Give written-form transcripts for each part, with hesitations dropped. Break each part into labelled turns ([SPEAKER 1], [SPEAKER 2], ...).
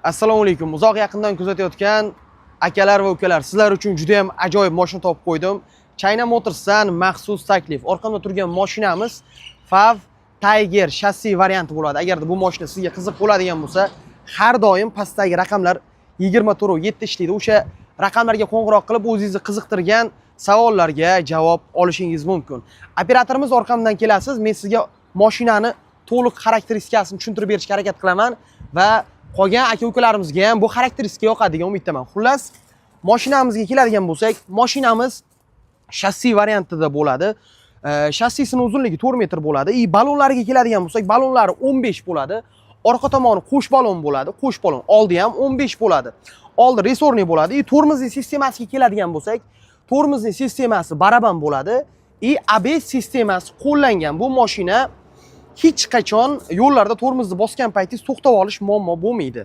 [SPEAKER 1] Assalomu alaykum. Uzoq yaqindan kuzatayotgan akalar va ukalar, sizlar uchun juda ham ajoyib mashina topib qo'ydim. China Motorsdan maxsus taklif. Orqamda turgan mashinamiz FAW Tiger shassi varianti bo'ladi. Agarda bu mashina sizga qiziq bo'ladigan bo'lsa, har doim pastdagi raqamlar 24 7 ishlaydi. O'sha raqamlarga qo'ng'iroq qilib, o'zingizni qiziqtirgan savollarga javob olishingiz mumkin. Operatorimiz, orqamdan kelasiz, men sizga mashinani to'liq xarakteristikasini tushuntirib berishga harakat qilaman va qolgan aka ukalarimizga ham bu xarakteristika yoqadi degan umiddaman. Xullas, mashinamizga keladigan bo'lsak, mashinamiz shassi variantida bo'ladi. Shassisini uzunligi 4 metr bo'ladi. И ballonlariga keladigan bo'lsak, ballonlari 15 bo'ladi. Orqa tomoni qo'sh ballon bo'ladi, qo'sh ballon. Oldi ham 15 bo'ladi. Oldi рессорный bo'ladi. И tormozli sistemasiga keladigan bo'lsak, tormozli sistemasi baraban bo'ladi. И ABS sistemasi qo'llangan. Bu mashina hech qachon yo'llarda tormozni bosgan paytingiz to'xtab olish muammo bo'lmaydi.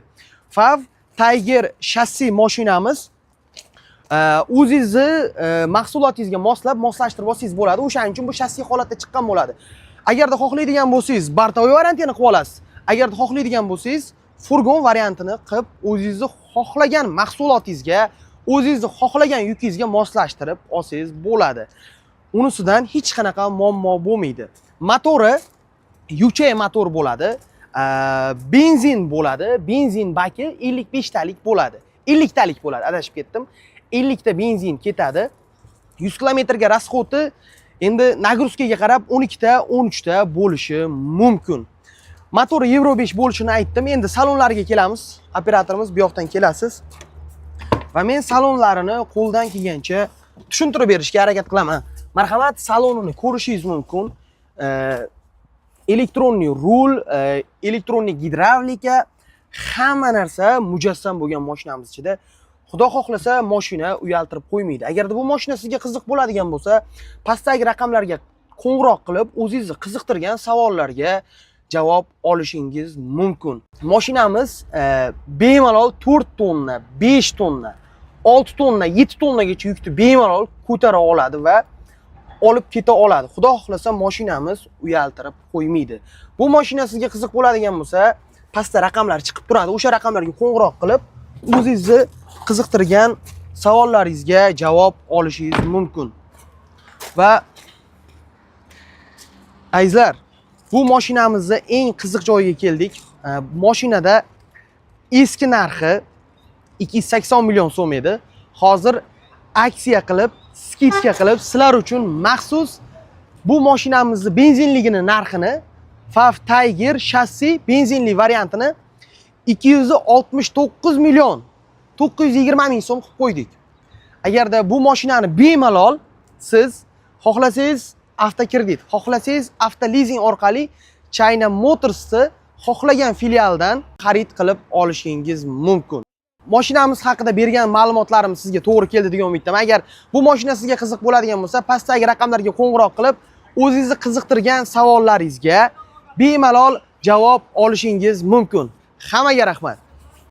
[SPEAKER 1] FAW Tiger shassi mashinamiz o'zingizni mahsulotingizga moslab, moslashtirib olsangiz bo'ladi. O'shaning uchun bu shassi holatda chiqqan bo'ladi. Agarda xohlaydigan bo'lsangiz, бортовой variantini qilib olasiz. Agarda xohlaydigan bo'lsangiz, furgon variantini qilib, o'zingizni xohlagan mahsulotingizga, o'zingizni xohlagan yukingizga moslashtirib olsangiz bo'ladi. Unisidan hech qanaqa muammo bo'lmaydi. Motori Yuchei motor bo'ladi. Benzin bo'ladi. Benzin baki 55 talik bo'ladi. 50 talik bo'ladi, adashib ketdim. 50 ta benzin ketadi. 100 kilometrga расход i endi нагрузка ga qarab 12 ta, 13 ta bo'lishi mumkin. Motori Euro 5 bo'lishini aytdim. Endi salonlariga kelamiz. Operatorimiz, bu yoqdan kelasiz. Va men salonlarini qo'ldan kelgancha tushuntirib berishga harakat qilaman. Marhamat, salonini ko'rishingiz mumkin. Электронный rul, электронный gidravlika, hamma narsa mujassam bo'lgan mashinamiz ichida. Xudo xohlasa, mashina uyaltirib qo'ymaydi. Agarda bu mashina sizga qiziq bo'ladigan bo'lsa, pastdagi raqamlarga qo'ng'iroq qilib, o'zingizni qiziqtirgan savollarga javob olishingiz mumkin. Mashinamiz bemalol 4 tonna, 5 tonna, 6 tonna, 7 tonnagacha yukni bemalol ko'tara oladi va olib keta oladi. Xudo xohlasa, mashinamiz uyaltirib qo'ymaydi. Bu mashina sizga qiziq bo'ladigan bo'lsa, pastda raqamlar chiqib turadi. O'sha raqamlarga qo'ng'iroq qilib, o'zingizni qiziqtirgan savollaringizga javob olishingiz mumkin. Va azizlar, bu mashinamizni eng qiziq joyiga keldik. Mashinada eski narxi 280 million so'm edi. Hozir aksiya qilib, скидка qilib, sizlar uchun maxsus bu mashinamizni benzinligini narxini, FAW Tiger shassi benzinli variantini 269 million 920 ming so'm qilib qo'ydik. Agarda bu mashinani bemalol siz xohlasangiz avtokredit, xohlasangiz avtolizing orqali China Motorsni xohlagan filialdan xarid qilib olishingiz mumkin. Mashinamiz haqida bergan ma'lumotlarim sizga to'g'ri keldi degan umiddaman. Agar bu mashina sizga qiziq bo'ladigan bo'lsa, pastdagi raqamlarga qo'ng'iroq qilib, o'zingizni qiziqtirgan savollaringizga bemalol javob olishingiz mumkin. Hammaga rahmat.